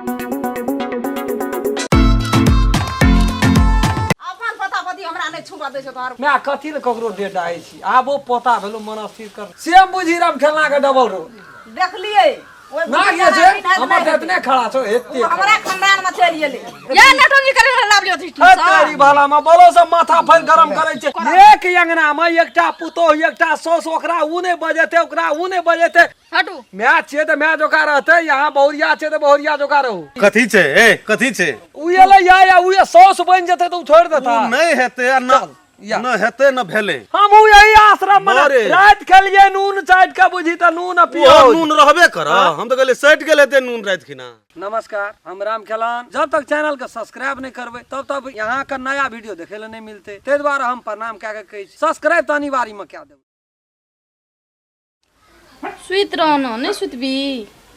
अपन पता पति हमरा नहि छुपा दै छौ तोहर। मैं कथी ले ककरो डेट आइ छी, आबो पोता भेलो मन स्थिर कर। सेम बुझी राम खेलना के डबल रो। देखलियै ओहि ना बुढ़िया गे छै पिन्हैत हमर नहि तऽ एतने खड़ा छौ एते। ओ हमरा खानदान में चलि गेलै। या नटंगी करे वाला लाभ लियो हे तेरी भाला में बोलो सब माथा फैल गरम करे छै। एक अंगना में एकटा पुतोह एकटा साउस, ओकरा ऊ नहि बजेते ओकरा ऊ नहि बजेते। हटू। My छियै तऽ my जोका रहते, यहाँ बहुरिया छै तऽ बहुरिया जोका रहू। कथी छै ए, कथी छै? ऊ एलै या या ऊ साउस बनि जेतै तऽ ऊ छोड़ि देता। ऊ नहि हेतै आ न चल, या। न हेतै न भेलै। हमहूँ यही आश्रम में अरे। राति खेलियै नून चाटि के बुझी तऽ नून आ ओ पियाज। नून रहबे कर, हम तऽ कहलियै सटि गेल हेतै नून राति खिना। नमस्कार, हम राम खेलान। जब तक चैनल के सब्सक्राइब नहीं करबै तब तक यहाँ के नया वीडियो देखे ले नहीं मिलते, ताहि दुआरे हम प्रणाम कए के कहै छी सब्सक्राइब तऽ अनिवार्य में कए देबै। सुति रह न, नहि सुतबी?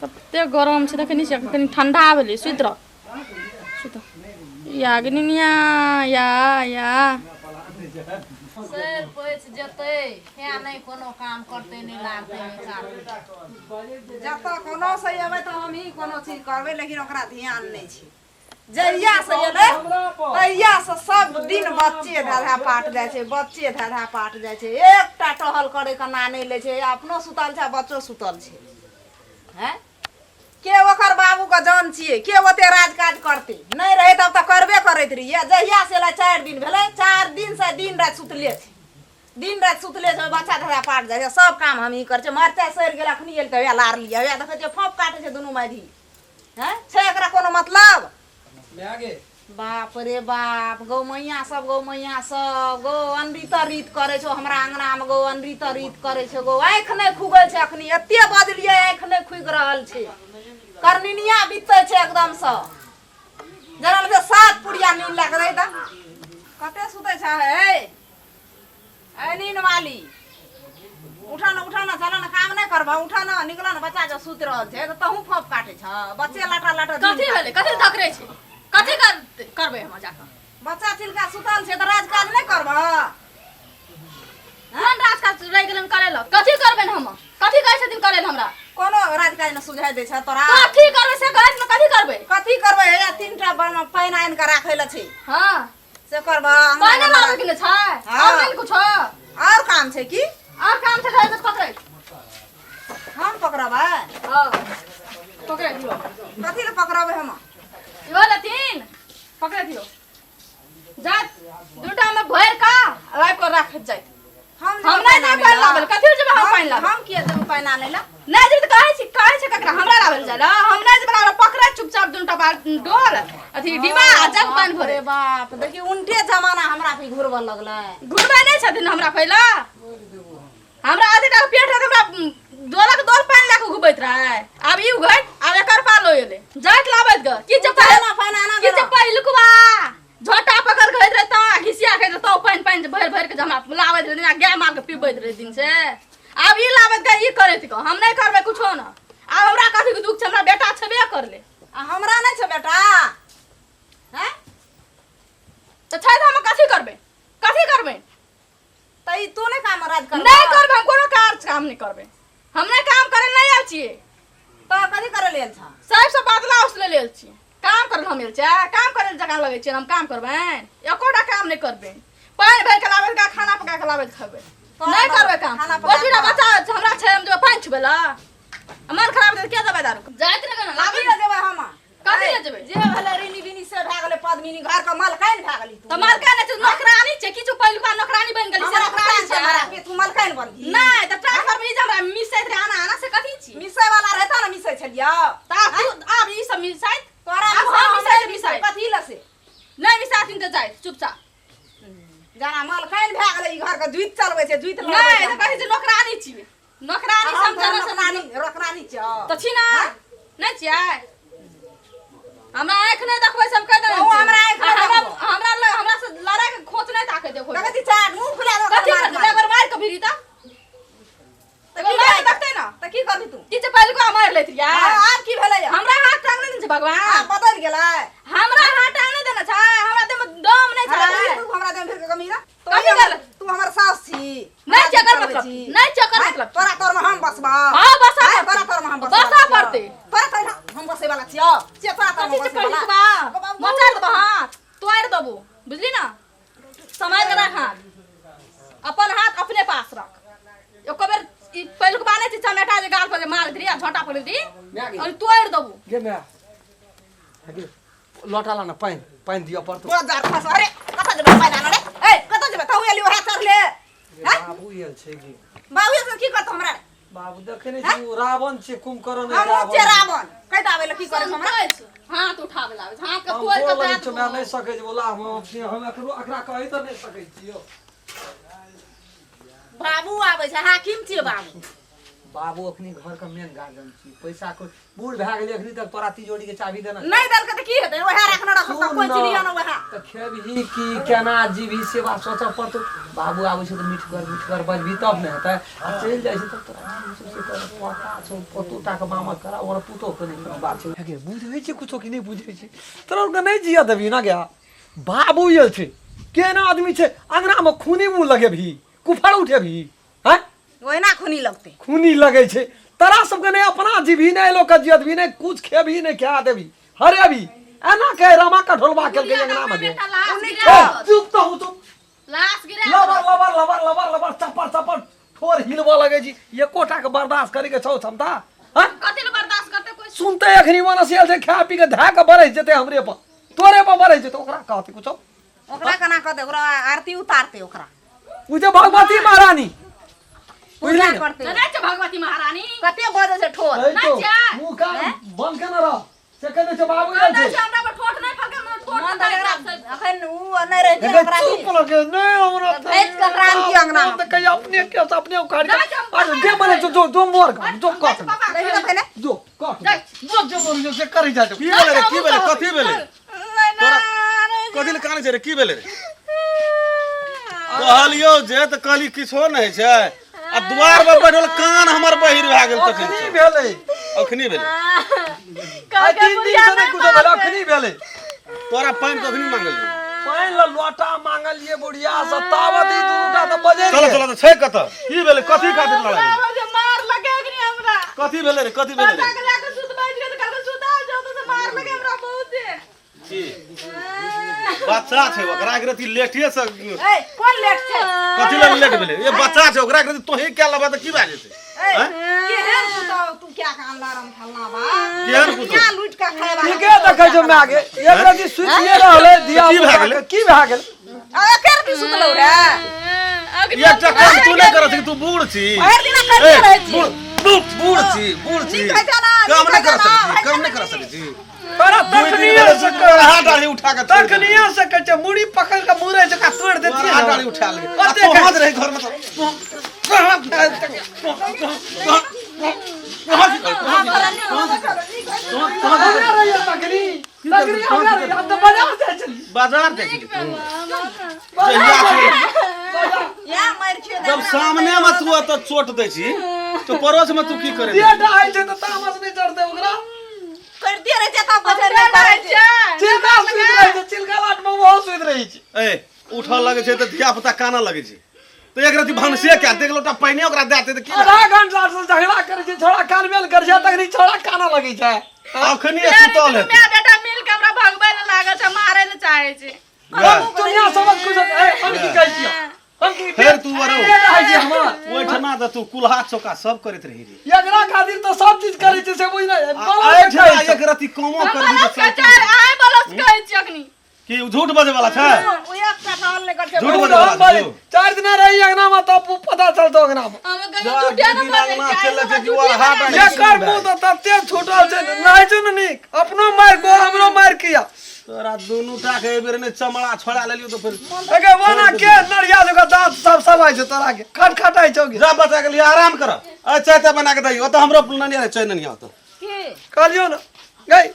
कते गरम छै, देखै नहि छियै? कनि ठंडा भेलै, सुति रह, सुत। या गे निनिया, या या सर पचि जेतै, हे नहि कोनो काम करतै, नहि लारतै, नहि काटतै। जतऽ कोनो से एबै तऽ हमही कोनो चीज करबै, लेकिन ओकरा ध्यान नहि छै। जहिया से एलै तहिया से सब दिन बच्चे धधा पाट जाइ छै, बच्चे धधा पाट जाइ छै। एकटा टहल करे के ना नहि लै छै। अपनो सुतल छै, बच्चो सुतल छै। हैं के ओकर बाबू के जान छियै, के ओते राजकाज करतै? नहि रहै तब तऽ करबे करैत रहियै। जहिया से एलै 4 दिन भेलै, 4 दिन से दिन राति सुतले छै, दिन राति सुतले छै। बच्चा धरा पाट जाइ छै, सब काम हमही करै छियै। मरचाइ सड़ि गेल, अखनी एल तऽ वएह लार लिअ। वएह देखै छियै, फोप काटै छै दुनू माय धी। हैं छै एकरा कोनो मतलब? माय गे। बाप रे बाप, गौ मैया सब, गौ मैया सब, गौ अनरीत रीत करै छौ हमरा अंगना मे, गौ अनरीत रीत करै छौ गौ। आँखि नहि खुगै छै, अखनी एते बजलियै आँखि नहि खुगि रहल छै। करनिनिया बीतै छै एकदमसँ, जेना लगै छै 7 पुड़िया नीन लए कऽ रहै। तऽ कते सुतै छै हे? ए नीन वाली, उठा न, उठा न, चल न, काम नहि करबह, उठा न, निकल न। बच्चा जब सुति रहल छै तऽ तहूँ फोप काटै छ, बच्चे लाटा लाटा दिन। कथी भेलै? कथी धकरै छै? कथी करबै हम जाकऽ? बच्चा चिलका सुतल छै तऽ राजकाज नहि करबह? कोन राजकाज रहि गेलन करै लए? कथी करबै हम? कथी कहै छथिन करै लए हमरा? कोनो राजकाज नहि सुझाइ दै छ तोरा? कथी करबै से कहै ने, कथी करबै? कथी करबै? हैया 3टा बन पानि आनि कऽ राखै लए छै। हँ से करबह? पानि लाबै के ने छै। हाँ। और नहि कुछो? और काम छै की? और काम छै तऽ पकड़ै। हम पकड़बै? हाँ, पकड़ै दियौ। कथी लए पकड़बै हम? इहो लेथिन, पकड़ै दियौ। जात दूटा में भरि का राखि कऽ राखैत जाइत। हम हम नहि जेबै पानि लाबै लए। कथी लए जेबै हम पानि लाबै? हम किया जेबै पानि आनै लए? नहि जेबै तऽ कहै छी, कहै छै ककरा हमरा लाबै लए जाइ लए? हम नहि जेबै लाबै लए। पकड़ै चुपचाप दूटा बाल डोल अथी डिब्बा आ जाक पानि बाप भरे। रे बाप, देखी उल्टे जमाना हमरा पे घुरबऽ लगलै। घुरबै नहि छथिन हमरा पहिला। हमरा आधे टाका पेट रहै तऽ हमरा डोलक डोल पानि लए कऽ घुबैत रहै। आब ई उघैत, आब एकर पालो एलै जाइत लाबैत ग की जे चल ना, पानि आना की जे गेलौ। पहिलुकवा झोटा पकड़ के होइत रहै तऽ घिसिया के तऽ पानि पानि भरि भरि के हमरा लाबैत रहै, गाय माल के पीबैत रहै दिन से। आब ई लाबैत के ई करैत के हम नहि करबै कुछो न। आब हमरा कथी के दुख छै? हमरा बेटा छेबे करले। आ हमरा नहि छै बेटा? हैं? तऽ छै तऽ हम कथी करबै? कथी करबै? तऽ ई तू नहि काम राज करबै? नहि करबै हम, कोनो काज काम नहि करबै। हम नहि काम करे नहि आयल छियै। तऽ कथी करे लेल छ? सबसँ बदला उसले लेल छियै। काम करे हम आयल छियै? काम करे जकाँ लगै छियै? हम काम करबै? एकोटा काम नहि करबै। पानि भरि के लाबै के, खाना पका के लाबै के खेबै। नहि करबै काम। खाना पका ओहि कऽ। बच्चा हमरा छै, हम जेबै पानि छुबै लए? मन खराब हेतै तऽ किया देबै दारू? जाइत नहि लाबै। कथी लए जेबै हम? कथी लए जेबै? जे भेलै ऋणी बिनी से भए गेलै। पद्मिनी घर के मलकाइन भए गेली तू। तऽ मलकाइन नहि छै, नौकरानी छै। किछु पहिलुका नौकरानी बनि गेली से हमरा नौकरानी छै हमरा छै। पे तू मलकाइन बनली? नहि तऽ ट्रांसफर में ई जे हमरा मिसैत रहै आना आना से कथी छी? मिसै वाला रहता ने मिसै छलियौ। तऽ आब तू आब ई सब मिसैत तोरा आब मिसै, हम हम मिसैत नहि मिसैत। मिसै। कथी लए से? नहि मिसाथिन तऽ जाइत चुपचाप। जाना मलकाइन भए गेलै, ई घर के जुइत चलबै छै, जुइत लड़बै नहि छै। तऽ कहै छै नौकरानी छियै, नौकरानी। हम समझै तोरा नौकरानी नौकरानी छियौ? तऽ छी ना? नहि छियै? हमरा आँखि नहि देखबै सब कहि देने तहूँ छियै। हमरा आँखि नहि आ हमरा देखबो। हमरा हमरा से लड़ाइ के खोच नहि ताकै देखो। देखै छी चाट मुँह फुला दो। कथी करतै? एकर मारि के भिरी तऽ तऽ एकर की मारि के भए देखतै ना। तऽ की करबी तू? की जे पहिलुका मारि लैत रहियै। हाँ, आब की भेलै? हमरा हाथ टांग नहि देने छै भगवान? आब बदलि गेलै। हमरा हाथ टांग नहि देने छै, हमरा देह में दम नहि हमरा छै। तू हमरा देह में फिर के कमी ना कथी करल? तू तू हमर सास छी। नहि छै एकर करबै मतलब। छी। नहि छै एकर आँय, मतलब। तोरा तोर में हम बसबा। हाँ, बसऽ आँय, पड़तै। तोरा तोर में हम बसबा। बसऽ पड़तै। तोरा तोर में हम बसै वाला छियौ। से तोरा तोर में कथी छै बसै वाला। पहिलुकबा मचार देबो हाथ, तोड़ि देबो, बुझली ना? सम्हारि के राख हाथ, अपन हाथ अपने पास रख। एको बेर ई पहिलुकबा नहि छै चमेटा जे गाल पर जे मार दी आ झोंटा पकड़ि दी माय गे। और तोड़ि देबो। गे माय, गे लोटा ला ना, पानि पानि दिअ पड़तौ। तोरा जार फस। अरे कतऽ जेबै पानि आनऽ रे? ए कतऽ जेबै? तू एली ओहे चढ़ले। गे बाबू आयल छै गे। बाबू से की करतौ हमरा रे? बाबू देखे नहि छी, ओ रावण छै, कुंभकर्ण हम रावण छै रावण कहि दाबै लए की करे हमरा? समझै छै, हाथ उठाबै लागै छै, हाथ के हम तोड़ि के बोल दए लगै छियौ माय, देबो। नहि सकै छै बोला, हम हम एकरो एकरा कहि तऽ नहि सकै छियौ। बाबू आबै छै, हाकिम छियै बाबू। बाबू अखनी घर के मेन गार्जियन छी, पैसा को बूढ़ भए गेलै, अखनी तक तोरा तिजोरी के चाबी देना नहि देलकै तऽ की हेतै? ओएह रखने रखो सब कोइ चिड़िया न ओएह। तऽ खेबही की, केना जीबही, से बात सोचऽ पड़तौ। बाबू आबै छै तऽ मिठगर मिठगर बजबही तब ने हेतै, आ चलि जाइ छै तब तोरा की छै से तोरा पता छौ, पोतो टा के मामत करा, ओकर पुतोह के नहि कोनो बात छै। गे बुझै छै कुछो कि नहि बुझै छै? तोरा आरके नहि जियऽ देबही ना गे। बाबू आयल छै, केना आदमी छै, अङ्गनामे खूनी मुँह लगेबही, कुफर उठेबही? हैं, ओहिना खूनी लगतै। खूनी लगै छै। तोरा सबके नहि अपना जीबही, नहि लोक के जियतबही, नहि कुछ खेबही, नहि खा देबही, हरेबही एना के रामा कठोलबा केलकै अंगना में गे। बेटा लाश ए, गिरा देबो। चुप तऽ हूँ तू। लाश गिरा लबर देबो। लबर लबर लबर लबर चप्पर चप्पर ठोर हिलबऽ लगै छी। एकोटा के बर्दाश्त करे के छौ क्षमता? हैं, कथी लए बर्दाश्त करतै कोइ? सुनते अखनी मनसियल छै, खा पी के धए के बरसि जेतै हमरे पर, तोरे पर बरसि जेतै। ओकरा कहतै कुछो? ओकरा केना कहतै? ओकरा आरती उतारतै ओकरा। ओ जे भगवती महारानी पूजा बुझली ने? करतै। नहि छै भगवती महारानी। कते बजै छै ठोर। है नहि तो, छै। मुँह कान बंद केने रह, से कहने छै बाबू आयल नहि छै। छै, हमरा पर ठोठ नहि फलकै, हमरा ठोठ मन तऽ तऽ खराब एकरा छै। अखन उ नहि रहै छै एकर ओकरा चुप लगे नहीं हमरा। तऽ भेज कऽ ओकरा आनतियै अंगना मे। तऽ कहिया अपने के अपने उखाड़ के जाइ छै हम। अरे दे मने जो जो जो मोर का जो कट। पापा देखी तऽ पहिले। जो कट। जाइ। जो जो मोर जो से करी जा। की भेलै रे? की भेलै? कथी भेलै? नहि तोरा कथी लए कानै छै रे? की भेलै रे? कहलियौ जे तऽ कहली किछो नहि छै, आ दुआर पर बैठल कान हमर बहिर भए गेल तखन। अखनी भेलै। अखनी भेलै? आइ 3 दिन से नहि कुछो भेलै, अखनी भेलै। तोरा पानि कखनी मांगलियौ? पानि ल लोटा मांगलियै बुढ़िया से, तावत ई दुनू टा तऽ बजै चलो चलो तऽ छै कतऽ? की भेलै? कथी खातिर लड़ाइ भेलै? जे मार लगे अखनी हमरा। कथी भेलै रे? कथी भेलै रे? बच्चा के लए कऽ सुतबै छलियै तऽ कहलकै सुता जो, तऽ से मार लगे हमरा बहुते। की बच्चा छै ओकरा के रति लेटे से? ए कोन लेट छै? कथी लग लेट भेलै? ये बच्चा छै ओकरा के रति तोही क्या लेबा तऽ की भए जेतै? ए हैं? केहन पुतहु तू क्या काम लारम फलना बा? केहन पुतहु? दुनिया लूट के खाय वाला। ठीके देखै छौ माय गे, एक रति सुतिए रहलै धिया की भए पुता गेलै? के, की भए गेलै? आ एकर भी सुतलौ रे? अखनी एकटा काम तू नहि करै छी, तू बूढ़ छी। भरि दिना करिते ए, रहै छी। बूढ़ बूढ़ बूढ़ छी, बूढ़ छी। नीक होइ छै ना, काम नीक नहि होइ कर छै ना, सकै छी, काम होइ नहि छै कर ना। सकै छी। तोरा दुई दिन तखनिये भेलै से हाथ डाली उठा के तोड़ि देलियै। तखनिये से कहै छै मुड़ी पकड़ के मुड़े जकाँ तोड़ि देतियै। हाथ डाली उठा लेलियै। आ कते तोहर रहै घर में तऽ तोहर तोहर की करै? तोहर की करै? तोहर की करै? तोहर की हमरा करै? रहियै तखनी, तखनी हमरा रहियै, हम तऽ बाजार जाइ छलियै। बाजार जाइ छली तू? जहिया तू या मारि खियो। जब सामने में तू ओतऽ चोट दै छी तऽ पड़ोस में तू की करै? डेढ़ आइ छै तऽ तामस नहि चढ़तै ओकरा? करिते रहै छै तब कहै छै नहि करै छै। चिलका सुति रहै छै, चिलका लाट मे ओहो सुति रहै छै। ए उठऽ लगै छै तऽ धिया पुता कानऽ लगै छै, तऽ एक रति भनसे कए देख लोटा पानि ओकरा दए देतै तऽ की? आधा घंटा से झगड़ा करै छै छोड़ा, कानबेल करै छै, तखनी छोड़ा कानऽ लगै छै। अखनी सुतल हेतै। माय बेटा मिल के हमरा भगबै लए लागल छै, मारै लए चाहै छै। दुनिया समझ कुछ। ए, हम की कहै छियौ? हम की फेर तू बरो पेट होइ छै हमर? ओहिठमा तऽ तू कुल्हा चौका सब करैत रही रे। एकरा खातिर तऽ सब चीज करै छै से बुझ नहि। एहिठमा एक रति कमो हम करबी बलस तऽ कहै सब छै, आइ बलस कहै छी अखनी। की उ झूठ बजै वाला छै? ओ एकटा टहल नहि करै छै। झूठ बजै वाला छै तू? 4 दिना रही अंगना में तब पता चलतो अंगना में। हम कहियो जा, झूठे दू ने दिन बजै अंगना छै, चलि आइ छै कि झूठे ओ हाथ बजै आइ छै। एकर मुंह तऽ तते छूटल छै ने, नहि छै ने नीक, अपनो मारि को हमरो मारि किया। तोरा दुनू टा के एहि बेर नहि चमड़ा छोड़ा लेलियौ तऽ फेर एके ओना के नरिया जकाँ दाँत सब सब आइ छै तोरा के, खटखटाइ छौ के। जा, बच्चा के लिए आराम कर। आ चाय ताय बना के दही। ओतऽ हमरो ननिया रहै, चाय ननिया ओतऽ। की कहलियौ ने गई,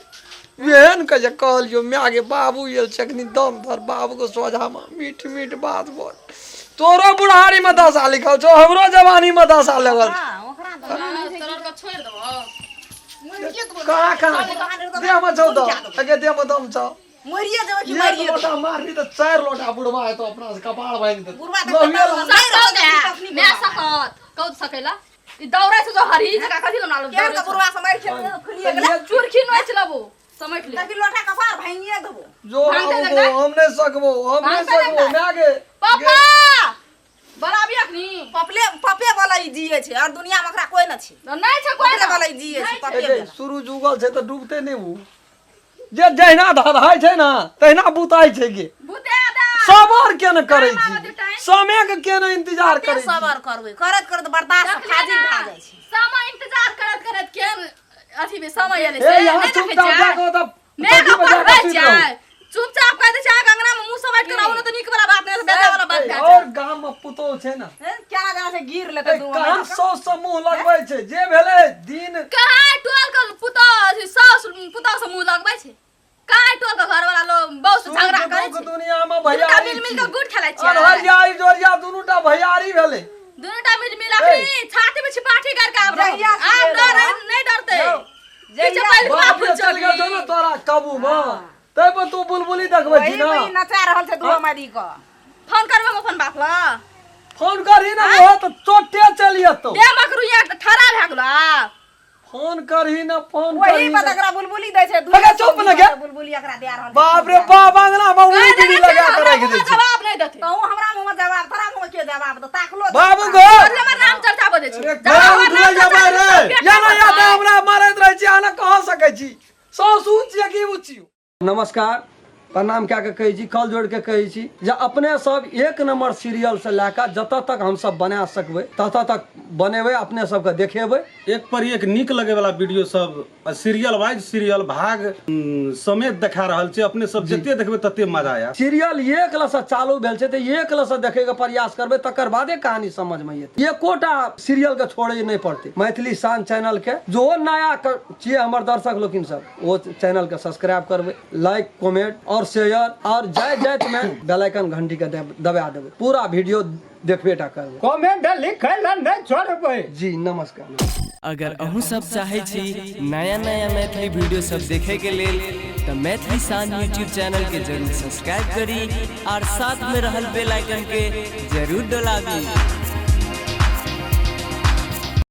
एहन कहै छै। कहलियौ माय गे, बाबू आयल छै अखनी, दम धर, बाबू के सोझामे मीठ मीठ बात बोल। तोरो बुढ़ारी में दशा लिखल छौ, हमरो जवानी में दशा लगल छौ। हाँ, ओकरा तऽ तोरा के छोड़ि देबौ। कहाँ कहाँ देह में छौ दम? एके देह में दम छौ? मरिए जेबै कि एक मरिए लोटा मारली तऽ चारि लोटा बुढ़वा हेतौ अपना से कपार भांगि देतौ। बुढ़वा तऽ लहुए कपार लहु। नहि सकौ रहतै गए तखनी मैं सकत कौद सकेला ई दौड़ै छै जो हरी जका कथी लना लोग केहन के बुढ़वा से मारि खेल खुलिए गेलै चुरखी नोच लेबो समझ ले देखी लोटा कपार भांगिए देबो जो भांगते बाबू लगतै? गो, हम नहि सकबो हम नहि भांगते सकबो लगतै? माय गे पापा बराबी अखनी पपले पपे वाला ई जिए छै और दुनिया में ओकरा कोई न छै नहीं छै कोई ओकरे ना वाला ई जिए छै पपे ए वाला सूरज उगल छै तऽ डूबते नहि उ जे जहिना धधाइ छै ने तहिना बुताइ छै गे बुते आदा सबर के ने करै टाइम आबऽ छी दे टाइम। समय के के ने इंतजार कते करै छी सबर करबै करैत करैत बर्दाश्त देखलियै फाजिल ना, भए जाइ छै समय इंतजार करत करत केहन अथी में समय एलै ए से यहाँ नहि देखै चुपचाप छियै? जा कऽ तऽ मेघ चौकी पर जा पढ़बै कऽ सुति रहू। छियै चुपचाप कह दै छै अहाँके अंगना में मुंह समेट के रहू ने तऽ नीक वाला बात नहि बेजा वाला बात ए, भए और जायत गाम में पुतोह छै ने हैं? केना जेना से गिर लेतै ए, दू कहाँ सौ सौ मुंह लगबै छै जे भेलै दिन कहाँ टोल के पुतोह अथी साउस पुतोह से मुंह लगबै छै कहाँ टोल के घर वाला लोग बहू से झगड़ा सुख करै दुख छै दुनिया में दुनूटा भैयारी मिल मिल के गुड़ खेलाइ छियै अनहरिया इजोरिया दुनूटा भैयारी भेलै दुनूटा मिल मिल अखनी छाती में छिपाठी करके आब रहब। जहिया से आब डर एलहुँ, नहीं डरते जहिया पीछे पहले बाप बाप रे चलि गेल छौ ने तोरा काबू में तै पर तू बुलबुली देखबै छी वही ना वही नचा रहल छै दू मारी के फोन करबै हम अपन बाप ला फोन करही ना हो तऽ चोटे चलि एतौ दे मकरू यहाँ ठड़ा भए गेलो आब फोन करही ना फोन वही करही पर ना। एकरा बुलबुली दै छै दू अगे चुप न गे। बुलबुली एकरा दे रहल छै बाप रे बाप अंगना में उड़ी कहि बीड़ी देने लगा छै, के हमरा राखि मुँहमे दै छै जवाब नहि देतै तहु हमरा मुँह में जवाब तोरा मुँह में के जवाब दो ताकलो बाबू गो हमर नाम चर्चा बजै छै अरे जब हमर उठलै नाम चर्चा जेबै रे। बजै छै, या ना या तऽ हमरा मारैत रहै छी अहाँ कह सकै छी साउस ऊँच छियै कि ऊँच छियै नमस्कार प्रणाम कए कऽ कहै छी कल जोड़ि कऽ कहै छी जे अपने सब एक नम्बर सीरियलसँ लए कऽ जतऽ तक हमसब बना सकबै ततऽ तक बनेबै अपने सबके देखेबै एक पर एक नीक लगे वाला वीडियो सब सीरियल वाइज सीरियल भाग समेत देखा रहल छै अपने सब जते देखबै तते मजा आयत सीरियल एक लसँ चालू भेल छै तऽ एक लसँ देखैके प्रयास करबै तकर बादे कहानी समझमे एतै एकोटा सीरियलके छोड़ै नहि पड़तै मैथिली शान चैनलके जो नया छियै हमर दर्शक लोकिन सब ओ चैनल के सब्सक्राइब करबै लाइक कमेंट और शेयर और जाय जाइत में बेल आइकन घंटी के दबा देबै पूरा वीडियो देखबे टा करबै कमेंट लिखै लए नहि छोड़बै जी नमस्कार अगर अहूँ सब चाहै छी नया नया मैथिली वीडियो सब देखे के लेल तऽ मैथिली शान यूट्यूब चैनल के जरूर सब्सक्राइब करी और साथ में रहल बेल आइकन के जरूर डोलाबी।